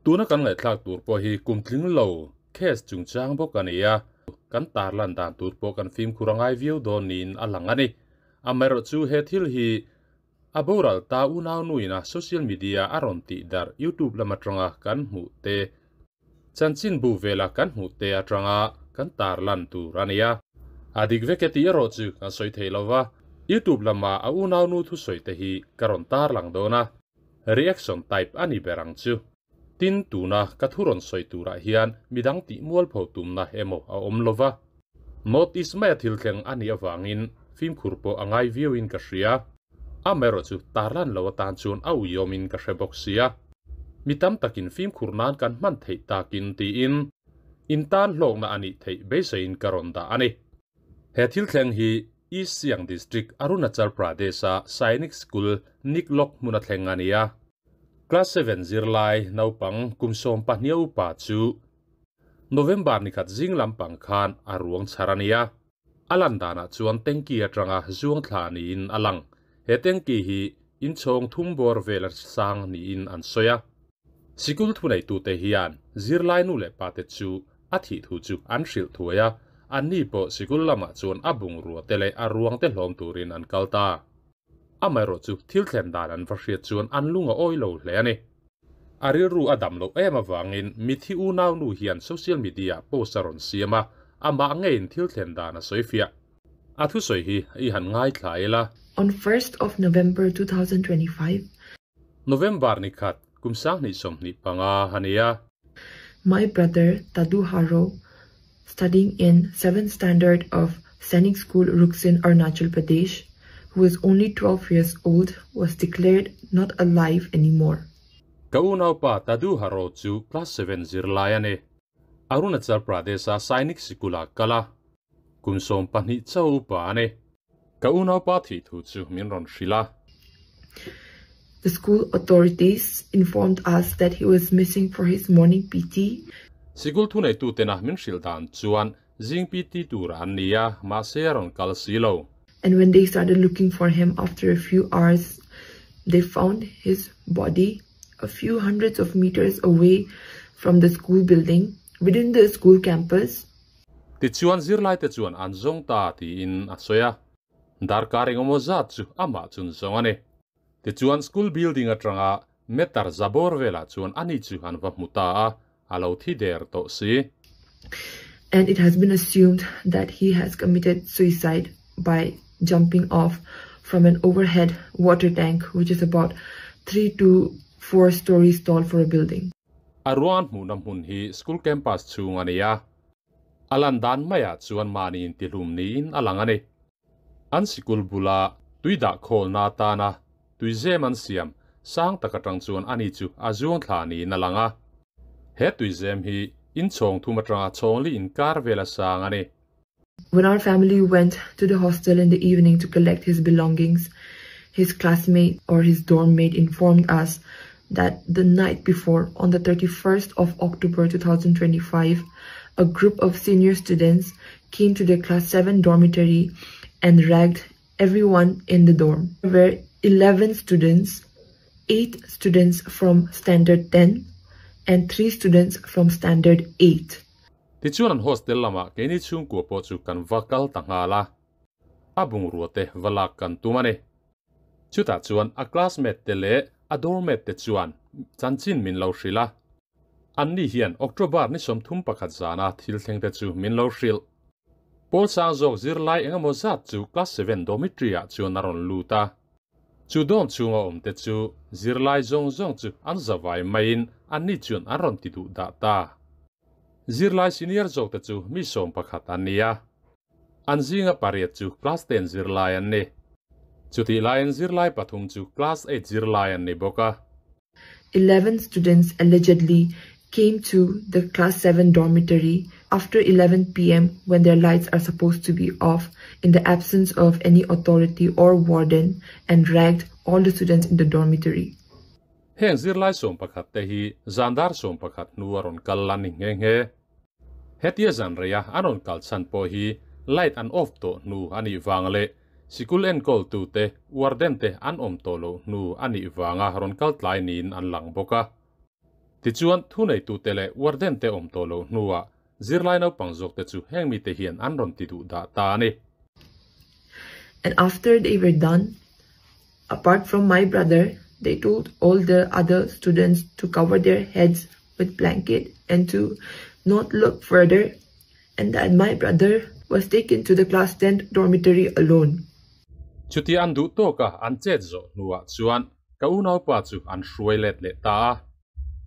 Tuna kan ngaihthlak tur pawh hi kum tling lo case chungchang bawk a ni a, kan tarlan dan tur pawh kan fimkhur a ngai viau dawn niin a lang a ni. Amaherawhchu he thil hi a boral ta unau nuina social media a rawn tih darh YouTube lam atanga kan hmuh te, chanchinbu vela kan hmuh te atanga kan tarlan tur a ni a. A dik vek e tih erawh chu kan sawi thei lo va, YouTube lama a unau nu thusawi te hi ka rawn tarlang dawn a, reaction type a ni ber ang chu. Tin, tuna ka thu rawn sawi turah hian midang tih mualpho tumna emaw a awm lo va, North East maia thil thleng a nih avangin fimkhur pawh a ngai viauin ka hria. Amaherawh chu tarlan lo atan chuan a uiawmin ka hre bawk sia. Mi tam takin fimkhur nan kan hman theih takin tiin intan hlawkna a nih theih beiseiin ka rawn dah a ni. He thil thleng hi East Siang District, Arunachal Pradesh-a Sainik School, Niklok hmuna thleng a ni a. Class seven zirlai naupang kum 12 upa chu November nikhat zing lampang khan a ruang chhar a ni a. A lan danah chuan tanky atanga zuang thla niin a lang. He tanky hi inchhawng thum bawr vel sang niin an sawi a. Sikul thuneitute hian zirlai nu leh pate chu a thih thu chu an hrilh thuai a, anni pawh sikul lamah chuan a bungrua te leh a ruang te hlawm turin an kal ta. Amaherawhchu thil thlen dan an va hriat chuan an lung a awi lo hle a ni. A rilru a dam loh em avangin mithi unau nu hian social media post a rawn siam a, amah ngeiin thil thlen dan a sawi fiah. A thusawi hi i han ngaithla ila. On first of November 2025. November ni khat, kum 2025 a ni a. My brother Tadu Haro, studying in 7th standard of Sainik School, Ruksin, Arunachal Pradesh, who was only 12 years old, was declared not alive anymore. Ka unaupa Tadu Haro chu class 7 zirlai a ni. Arunachal Pradesh-a Sainik Sikul-ah kal a, kum 12 chauh upa a ni. Ka unaupa thih thu chu min rawn hrilh a. The school authorities informed us that he was missing for his morning PT. Sikul thuneitutena min hrilh dan chuan zing PT tur an ni a, mahse a rawn kal si lo. And when they started looking for him after a few hours, they found his body a few hundreds of meters away from the school building, within the school campus. Tichuan zirlaite chuan an zawng ta tiin a sawi a, darkar engemaw zat chu amah chun zawng a ni. Tichuan school building atanga meter za bawr velah chuan ani chu an va hmu ta a, a lo thi der tawh si. And it has been assumed that he has committed suicide by jumping off from an overhead water tank which is about 3 to 4 stories tall for a building. A ruang hmuhna hmun hi school campus chhung a ni a, a lan dan maiah chuan mahni intihlum niin a lang a ni. An sikul bula tui dah khawlna atana tui zem an siam sang tak atang chuan ani chu a zuang thla niin a lang a. He tui zem hi inchhawng thum atanga chhawng li inkar vel a sang a ni. When our family went to the hostel in the evening to collect his belongings, his classmate or his dorm mate informed us that the night before, on the 31st of October 2025, a group of senior students came to the class 7 dormitory and ragged everyone in the dorm. There were 11 students, 8 students from standard 10 and 3 students from standard 8. Tichuan an hostel lamah keini chhungkua pawh chu kan va kal ta nghal a, a bungrua te va lak kan tum a ni. Chutah chuan a classmate te leh a dormmate te chuan chanchin min lo hrilh a. Anni hian October ni 31 zana thil thleng te chu min lo hrilh. Pawl sang zawk zirlai engemaw zat chu class 7 dormitory ah chuan a rawn lut a. Chu dorm chhunga awm te chu zirlai zawng zawng chu an zavai maiin anni chuan an rawn ti duh dah ta. Zirlai senior zawk te chu mi 11 an ni a. An zinga pariat chu class 10 zirlai an ni. Chutih laiin zirlai pathum chu class 8 zirlai an ni bawk a. 11 students allegedly came to the class 7 dormitory after 11 p.m. when their lights are supposed to be off in the absence of any authority or warden and ragged all the students in the dormitory. Heng zirlai 11 te hi zan dar 11 hnu a rawn kal la ni nghe nghe. Hetia zan reia an rawn kal chhan pawh hi light an off tawh hnu a nih vang leh sikul enkawl tu te warden te an awm tawh loh hnu a nih vanga rawn kal tlai niin an lang bawk a. Tichuan, thuneitute leh warden te awm tawh loh hnuah zirlai naupang zawk te chu heng mite hian an rawn ti duh dah ta a ni. And after they were done, apart from my brother, they told all the other students to cover their heads with blanket and to not look further, and that my brother was taken to the class 10 dormitory alone. Chutia an duh tawka an chet zawh hnuah chuan ka unaupa chu an hruai let leh ta a.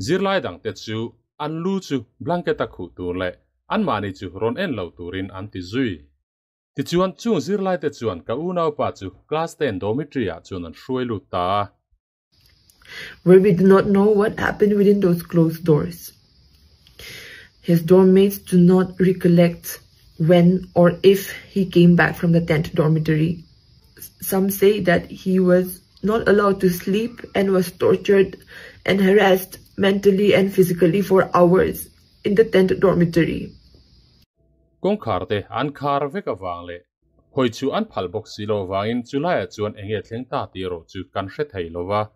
Zirlai dangte chu an lu chu blanket a khuh tur leh anmahni chu rawn en lo turin an ti zui. Tichuan chung zirlaite chuan ka unaupa chu class 10 dormitory ah chuan an hruai lut ta a. Where we do not know what happened within those closed doors. His dorm mates do not recollect when or if he came back from the 10th dormitory. Some say that he was not allowed to sleep and was tortured and harassed mentally and physically for hours in the 10th dormitory. Kawngkhar te an khar vek avang leh hawi chu an phal bawk si lo avangin chulaiah chuan eng nge thleng ta tih erawh chu kan hre thei lo va.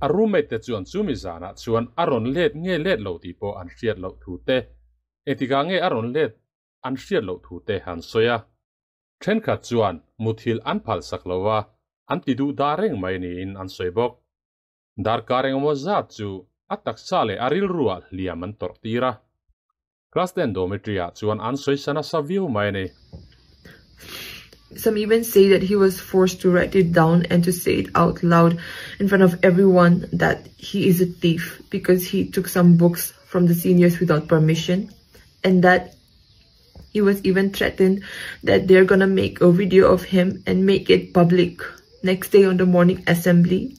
A roommate te chuan chumi zanah chuan a rawn let nge let lo tih pawh an hriat loh thu te, engtikah nge a rawn let an hriat loh thu te an sawi a. Thenkhat chuan muthilh an phalsak lo va, an ti duh dah reng mai niin an sawi bawk. Darkar engemaw zat chu a taksa leh a rilruah hliam an tawrh tir a. Class 10 dormitory ah chuan an sawi sa nasa viau mai a ni. Some even say that he was forced to write it down and to say it out loud in front of everyone that he is a thief because he took some books from the seniors without permission, and that he was even threatened that they're gonna make a video of him and make it public next day on the morning assembly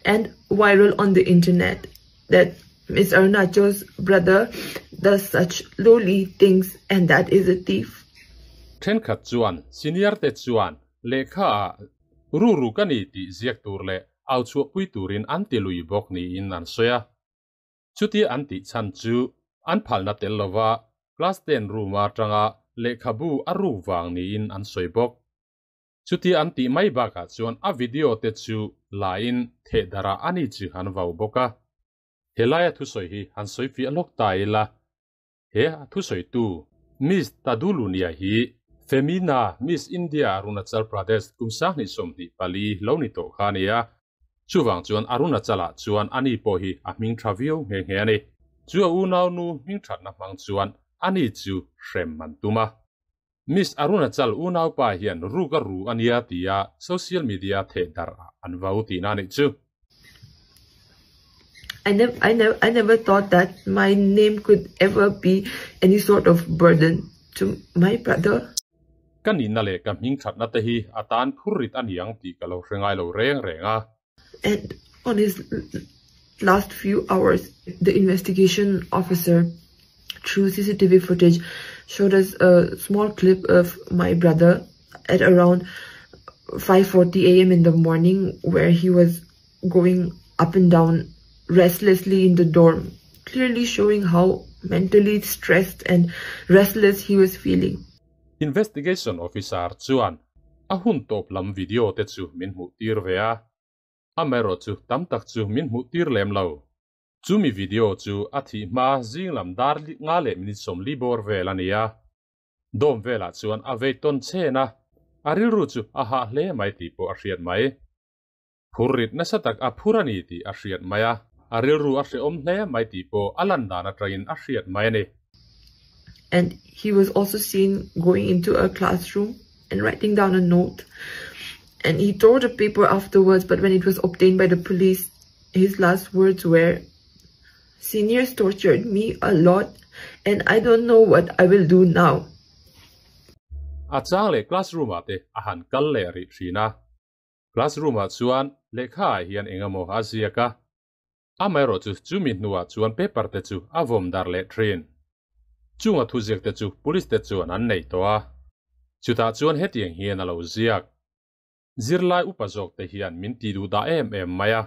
and viral on the internet, that Miss Arunachal's brother does such lowly things and that is a thief. Thenkhat chuan senior te chuan lehkha ah ru ru ka ni tih ziak tur leh au chhuahpui turin an ti lui bawk niin an sawi a. Chutia an tih chhan chu an phalna tel lova class 10 room atanga lehkhabu a ruk vang niin an sawi bawk. Chutia an tih mai bakah chuan a video te chu lain thehdarah a ni chu an vau bawk a. Helaia thusawi hi han sawi fiah lawk ta ila. He a thusawitu Miss Tadulunia hi Femina Miss India Arunachal Pradesh kum sanghnih 24 lo ni tawh kha a ni a. Chuvang chuan Arunachal-ah chuan ani pawh hi a hming tha viau nghe nghe a ni. Chu a unaunu hming thatna hmang chuan ani chu hrem an tum a. Miss Arunachal unaupa hian ruk a ru a nia tia social media theh darh ah an vau tihna a nih chu. I never, I never, I never thought that my name could ever be any sort of burden to my brother. Ka nihna leh ka hming thatna te hi a tan phur rit a ni ang tih ka lo hre ngai lo reng reng a. And on his last few hours, the investigation officer through CCTV footage showed us a small clip of my brother at around 5:40 a.m. in the morning, where he was going up and down restlessly in the dorm, clearly showing how mentally stressed and restless he was feeling. Investigation officer chuan a hun tawp lam video te chu min hmuh tir ve a. Amaherawh chu tam tak chu min hmuh tir lem lo. Chumi video chu a thih hma zing lam dar nga leh minute 40 bawr vel a ni a. Dawm velah chuan a vei tawn chen a, a rilru chu a hah hle mai tih pawh a hriat mai. Phur rit nasa tak a phur a ni tih a hriat mai a, a rilru a hrehawm hle mai tih pawh a lan dan atangin a hriat mai a ni. And he was also seen going into a classroom and writing down a note. And he tore the paper afterwards, but when it was obtained by the police, his last words were, "Seniors tortured me a lot and I don't know what I will do now." A chang leh classroom ah te a han kal leh rih thin a. Classroom ah chuan lehkha ah hian engemaw a ziak a. Amaherawh chu chumi hnuah chuan paper te chu a vawm dar leh thin. Chunga thuziak te chu police te chuan an nei tawh a. Chutah chuan hetiang hian a lo ziak. Zirlai upa zawk te hian min ti duh dah em em mai a.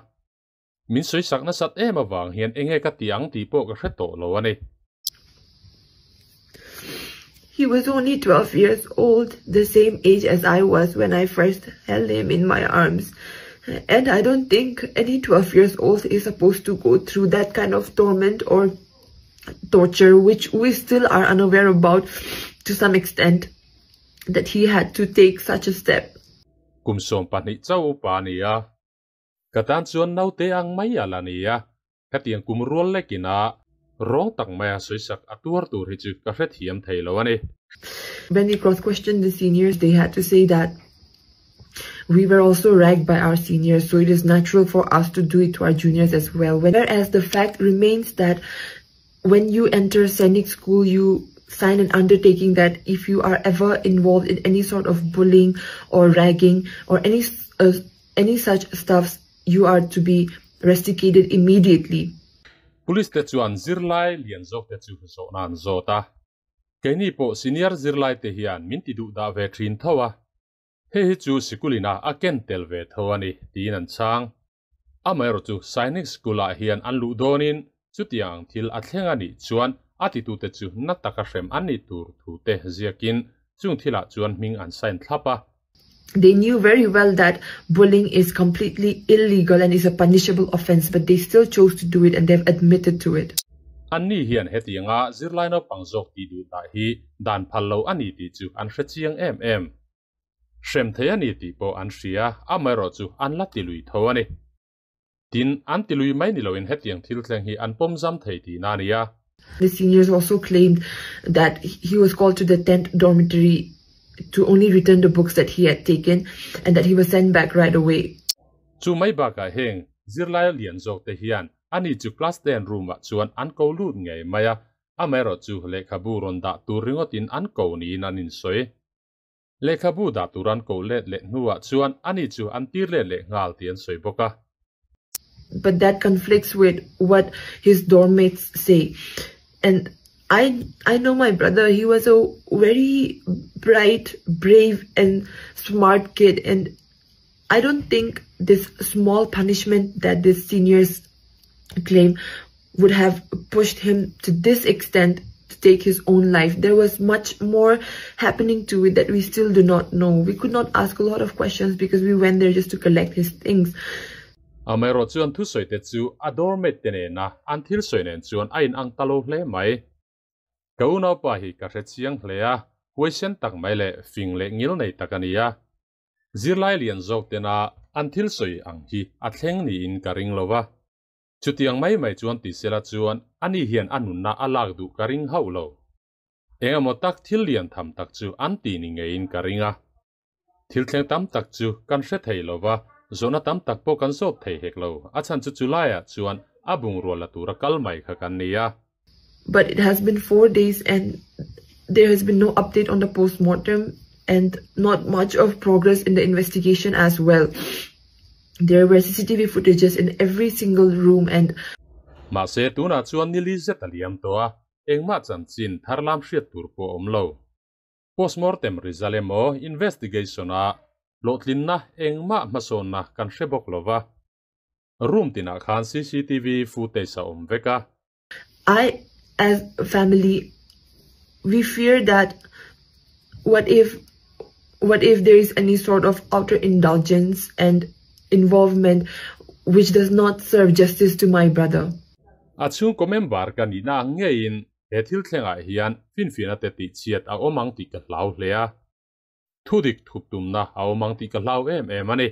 Min sawi sak nasat em avang hian enge ka ti ang tih pawh ka hre tawh lo a ni. He was only 12 years old, the same age as I was when I first held him in my arms. And I don't think any 12 years old is supposed to go through that kind of torment or torture, which we still are unaware about to some extent, that he had to take such a step. Kum 12 chauh upa a ni a, ka tan chuan naute ang mai a la ni a, hetiang kum rual lekin a rawng tak maia sawisak a tuar tur hi chu ka hrethiam thei lo a ni. When we cross-questioned the seniors, they had to say that we were also ragged by our seniors, so it is natural for us to do it to our juniors as well. Whereas the fact remains that when you enter Sainik School, you sign an undertaking that if you are ever involved in any sort of bullying or ragging or any such stuffs, you are to be rusticated immediately. Police te chuan zirlai lian zawk te chu zawhna an zawt a, keini pawh senior zirlai te hian min ti duh dah ve thin tho a, hei hi chu sikul inah a ken tel ve tho a ni tiin an chhang. Amaherawh chu Sainik School ah hian an luh dawnin chutiang ang thil a thleng a nih chuan a titute chu na taka hrem an nih tur thu te ziakin chung thilah chuan hming an sign thlap a. They knew very well that bullying is completely illegal and is a punishable offence, but they still chose to do it and they've admitted to it. Anni hian hetianga zirlai naupang zawk tih duh dah hi dan phal lo a ni tih chu an hre chiang em em. Hrem thei a ni tih pawh an hria, amaherawh chu an la ti lui tho a ni. Tin, an ti lui mai ni loin hetiang thil thleng hi an pawm zam thei tihna a ni a. The seniors also claimed that he was called to the 10th dormitory to only return the books that he had taken and that he was sent back right away. Chu mai bakah heng zirlai lian zawk te hian ani chu class 10 room ah chuan an ko lut ngei mai a, amaherawh chu lehkhabu rawn dah tur ringawtin an ko niin an insawi. Lehkhabu dah tur an koh let leh hnuah chuan ani chu an tir let leh nghal tih an sawi bawk a. But that conflicts with what his dorm mates say and I I know my brother he was a very bright, brave and smart kid and I don't think this small punishment that the seniors claim would have pushed him to this extent to take his own life. There was much more happening to it that we still do not know. We could not ask a lot of questions because we went there just to collect his things. Amaherawh chuan thusawi te chu a doormate te nena an thil sawi nen chuan a inang ta lo hle mai. Ka unaupa hi ka hre chiang hle a, huaisen tak mai leh fing leh ngil nei tak a ni a. Zirlai lian zawk tena an thil sawi ang hi a thleng niin ka ring lo va. Chutiang mai mai chuan ti sela chuan ani hian a nunna a lak duh ka ring hauh lo. Eng emaw tak thil lian tham tak chu an ti ni ngeiin ka ring a. Thil thleng tam tak chu kan hre thei lo va, zawhna tam tak pawh kan zawt thei hek lo. A chhan chu chulaiah chuan a bungrua la tura kal mai kha kan ni a. But it has been four days and there has been no update on the postmortem and not much of progress in the investigation as well. There were CCTV footages in every single room and. Mahse tunah chuan nili zet a liam tawh a, engmah chanchin tharlam hriat tur pawh a awm lo. Postmortem result emaw investigation ah hlawhtlinna engmah hmasawnna kan hre bawk lo va. Room tinah khan CCTV footage a awm vek a. I as family we fear that what if what if there is any sort of outer indulgence and involvement which does not serve justice to my brother. A chhungkaw member ka nihna ang ngeiin he thil thlengah hian finfiahna te tihchhiat a awm ang tih ka hlau hle a. Thudik thup tumna a awm ang tih ka hlau em em a ni.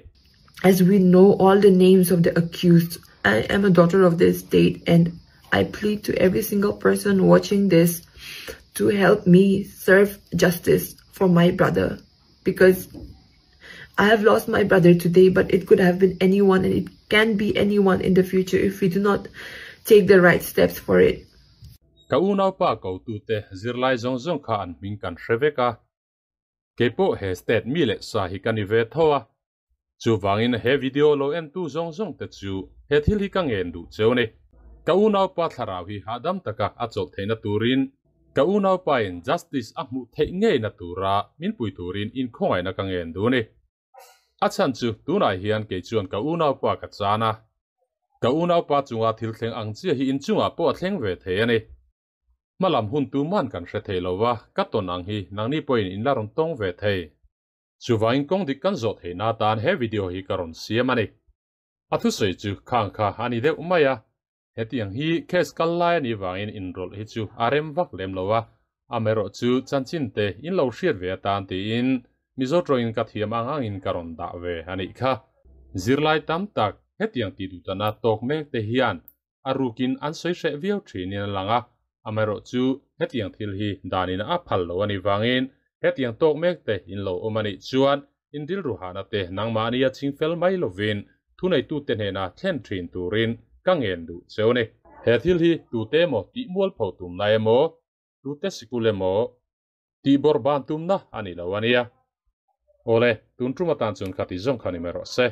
As we know all the names of the accused, I am a daughter of this state and I plead to every single person watching this to help me serve justice for my brother because I have lost my brother today but it could have been anyone and it can be anyone in the future if we do not take the right steps for it. Ka unaupa kotute zirlai zawng zawng kha an hming kan hre vek a, keipawh he state mi leh sa hi ka ni ve tho a, chuvangin he video lo entu zawng zawng te chu he thil hi ka ngen duh cheu ni. Ka unaupa thlarau hi hahdam taka a chawlh theihna turin, ka unaupain justice a hmuh theih ngeina tura min pui turin inkhawngaihna ka ngen duh ni. A chhan chu tunah hian kei chuan ka unaupa ka chan a, ka unaupa chunga thil thleng ang chiah hi inchungah pawh a thleng ve thei a ni. Hmalam hun tu man kan hre thei lo va, ka tawn ang hi nangni pawhin in la rawn tawng ve thei. Chuvangin kawng dik kan zawh theihna atan he video hi ka rawn siam a ni. A thusawi chu khang kha a ni deuh mai a, hetiang hi case kal lai a nih vangin inrawlh hi chu a rem vak lem lo a, amaherawh chu chanchin te in lo hriat ve atan tiin Mizo tawngin ka thiam ang angin ka rawn dah ve a nih kha. Zirlai tam tak hetiang tih duhtana tawk mek te hian a rukin an sawi hreh viau thinin a lang a, amaherawh chu hetiang thil hi danin a phal lo a nih vangin hetiang tawk mek te in lo awm a nih chuan in rilru hahna te nangmahni a ching fel mai lovin thuneitute hnena thlen thin turin ka ngen duh cheu a ni. He thil hi tute emaw tih mualpho tumna emaw, tute sikul emaw tih bawrh ban tumna a ni lo a nia. Awle, tun tum atan chuan kha ti zawng kha ni mai rawh se.